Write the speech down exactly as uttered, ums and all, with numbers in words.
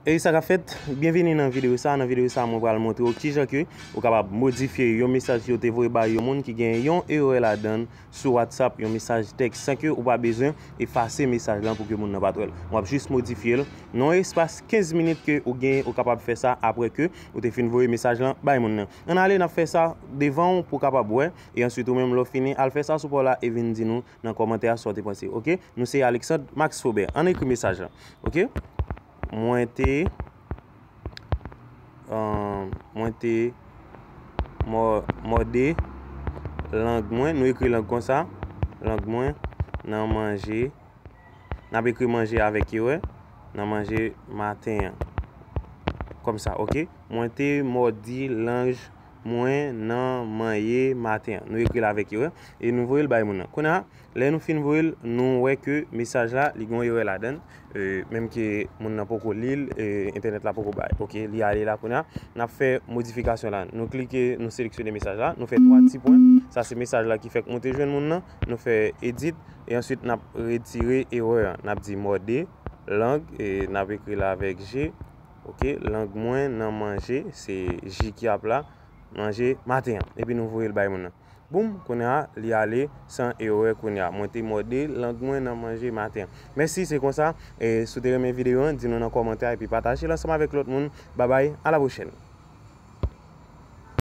E sa k ap fèt? Byenvini nan videyo sa. Nan videyo sa, mwen pral montre w kijan ke ou kapab modifye yon mesaj yo te voye bay yon moun ki gen yon erè ladan l sou WhatsApp, yon mesaj tèks, san ke ou pa bezwen efase mesaj lan pou ke moun nan pa t wè l. W ap jis modifye l. Nan yon espas kenz minit ke ou gen, ou kapab fè sa apre ke ou te fin voye mesaj lan bay moun nan. Ann ale, n ap fè sa devan w pou w kapab wè. E answit, ou menm, lè w fini, al fè sa sou pa w la e vin di nou nan kòmantè a sa w te panse, oke? Nou se Alexandre Max Faubert. Ann ekri mesaj lan, oke? Mwen te, euh, mwen te mò-, mòde lang mwen. Nou ekri lang konsa, lang mwen nan manje. N ap ekri manje avèk erè, nan manje maten an. Kòmsa, oke? Mwen te mòdi lang mwen nan manje maten an. Nou ekri l avèk erè e nou voye l bay moun nan. Kounye a, lè nou fin voye l, nou wè ke mesaj la, li gen yon erè ladan l. E, menm ke moun nan poko li l, e, entènèt la poko bay. Oke, li ale la kounye a. N ap fè modifikasyon la. Nou klike, nou seleksyone mesaj la. Nou fè twa ti pwen. Sa se mesaj la ki fèk moute jwenn moun nan. Nou fè edit. E answit, n ap retire erè an. N ap di mòde lang. E n ap ekri l avèk G. Oke, lang mwen nan manje. Se J ki ap la. Manje maten an. Epi nou voye l bay moun nan. Boum, kounye a, li ale san erè kounye a. Mwen te mòde lang mwen nan manje maten an. Mèsi, se konsa. E si w te renmen videyo an, di nou nan kòmantè a epi pataje l ansanm avèk lòt moun. Babay, a la pwochèn.